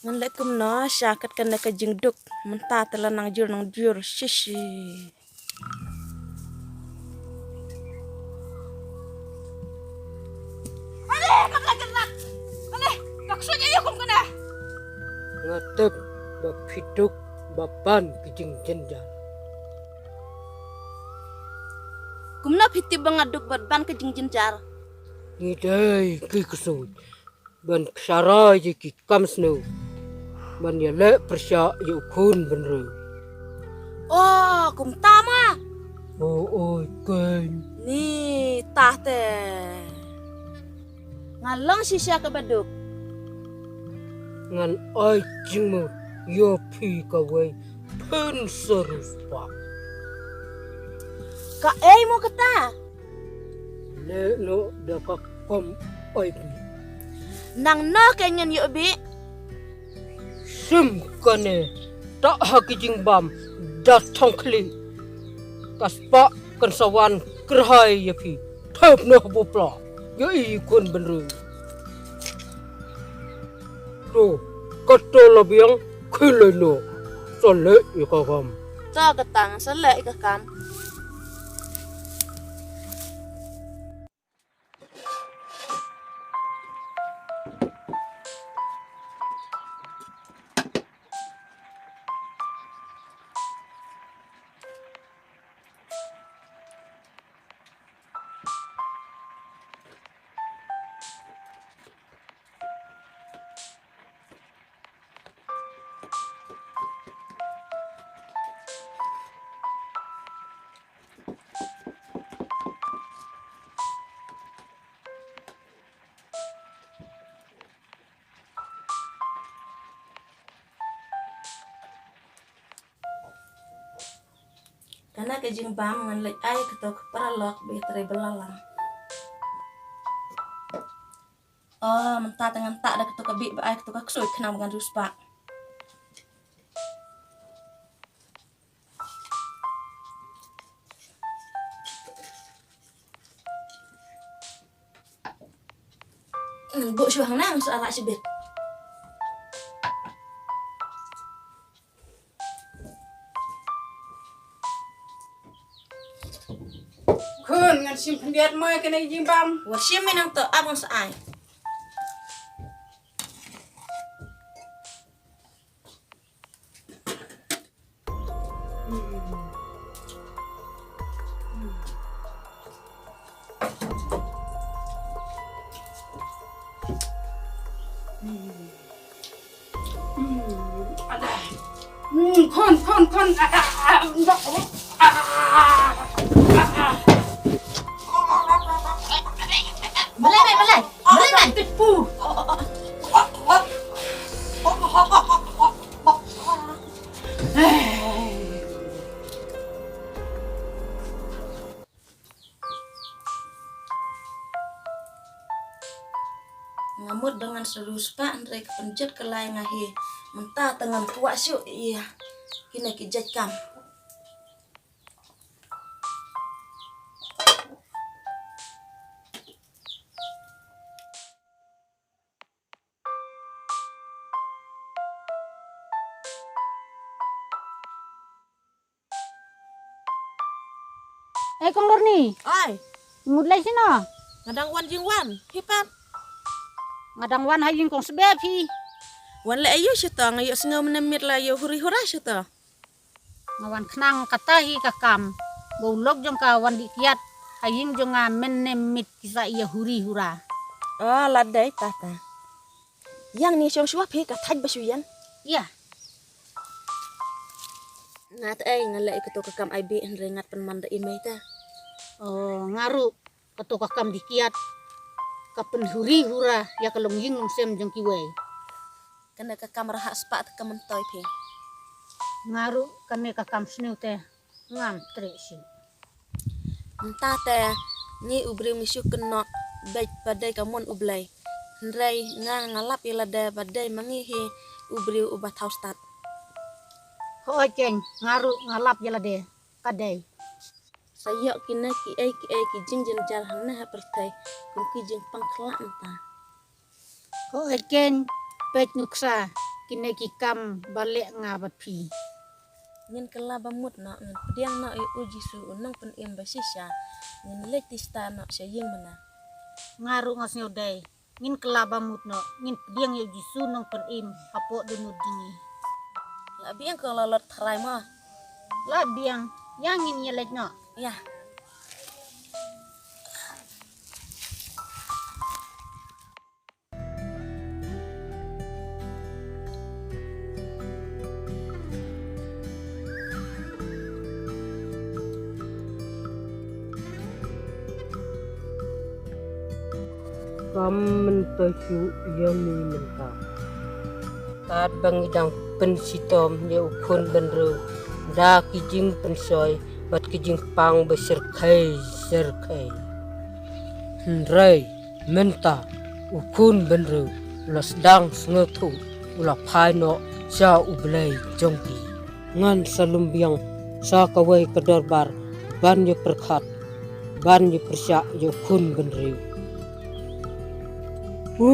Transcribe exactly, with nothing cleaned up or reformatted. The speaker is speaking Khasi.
Ngan leh kumno sha kat kane ka jingduk, mynta te la nang jur nang jur shishi. Ale, mak la gerak. Ale, mak sunya ya kum kena. Nga tip ba phi duk ba ban ki jingjynjar. Kumno phi tip ba nga duk ba ban ki jingjynjar? Ngi dei ki ksuid ban pynshai ïa ki kam sniew ban ïaleh pyrshah ïa u khun bynriew. Oh, kumta ma. Oh, oi keiñ. Ni ta te. Nga long shisha kaba duk. Ngan ai jingmut ïa phi kawei phin sa riewspah. Kaei mo kata? Leh noh da ka kam ai bih. Nangno keiñ ngan ïoh bih? Shim kane, tah ha ki jingbam da thong khlieh. Ka spah kan sa wan kyrhai ïa phi. Thep noh ba pla ïa i khun bynriew. To, kato la biang, khie leit noh. Sa leh ïa ka kam. To kata, sa leh ïa ka kam. Kane ka jingbam ngan leit ai kato ka paralok ba ïatrei bylla lang. Oh, mynta te ngan tah da kato ka bih ba ai kato ka ksuid khnang ba ngan riewspah. Ngan buh shuwa hangne, ngan sa arak shibit. Khun, ngan shim khyndiat mo ïa kane ka jingbam. Wat shim, mynta to ap ngan sa ai. Khun, khun, khun. Balei, balei, balei, balei, balei, balei. Nga mut ba ngan sa riewspah hynrei ka pynjot ka lai nga hi. Mynta te ngan kwah shuh ïa kine ki jait kam. Eh, Kong Lorni. Ai. Mut lei sino? Nga dang wan jingwan. Phi pat? Nga dang wan ha ïing Kong Sbep hi. Wan leh aïu shito, nga ïohsngew mynne miet la ïoh huri hura shito. Nga wan khnang kata hi ka kam. Ba u lok jong ka wan dih kiad ha ïing jong nga mynne miet ki sa ïa huri hura. Oh, la dei tata. Ïa ngin ïa shong shuwa phi ka thait ba shu ïan. Ïa. Nga te ei nga leh ïa kato ka kam ai bih hynrei ngat pynman da i mei te. Oh, nga ruh kato ka kam dih kiad ka pynhuri hura ïa ka longïing longsem jong kiwei. Kane ka kam rhah spah te ka myntoi phi. Nga ruh kane ka kam sniew te ngam treh shuh. Mynta te ngi u briew ngi shu kynnoh beit ba dei ka mon U Blei. Hynrei nga nga lap ïa lade ba dei ma ngi hi u briew uba thaw stad. Hooid keiñ, nga ruh nga lap ïa lade ka dei. Sa ïoh kine kiei kiei ki jingjynjar hangne ha pyrthei kum ki jingpang khlak mynta. Hooid keiñ, peit nuksa, kine ki kam ba leh nga bad phi. Ngin kylla ba mut noh, ngin pdiang noh ïa u Jisu u nongpynim ba shisha. Ngin leit tista noh sha ïing mynta. Nga ruh nga sngew dei. Ngin kylla ba mut noh, ngin pdiang ïa u Jisu nongpynim hapoh dohnud jong ngi. La biang ko la Lot Tharai mo. La biang, ïa ngin ïa leit noh. Ïa. Kam mynta shuh ïa ngi mynta. Katba ngi dang pynshitom ïa u khun bynriew da ki jingpynshoi bad ki jingpang ba syrkhei syrkhei. Hynrei mynta u khun bynriew u la sdang sngewthuh, u la phai noh sha U Blei jong ki. Ngan sa lum biang sha kawei ka dorbar ban ïa pyrkhat, ban ïa pyrshah ïa u khun bynriew. U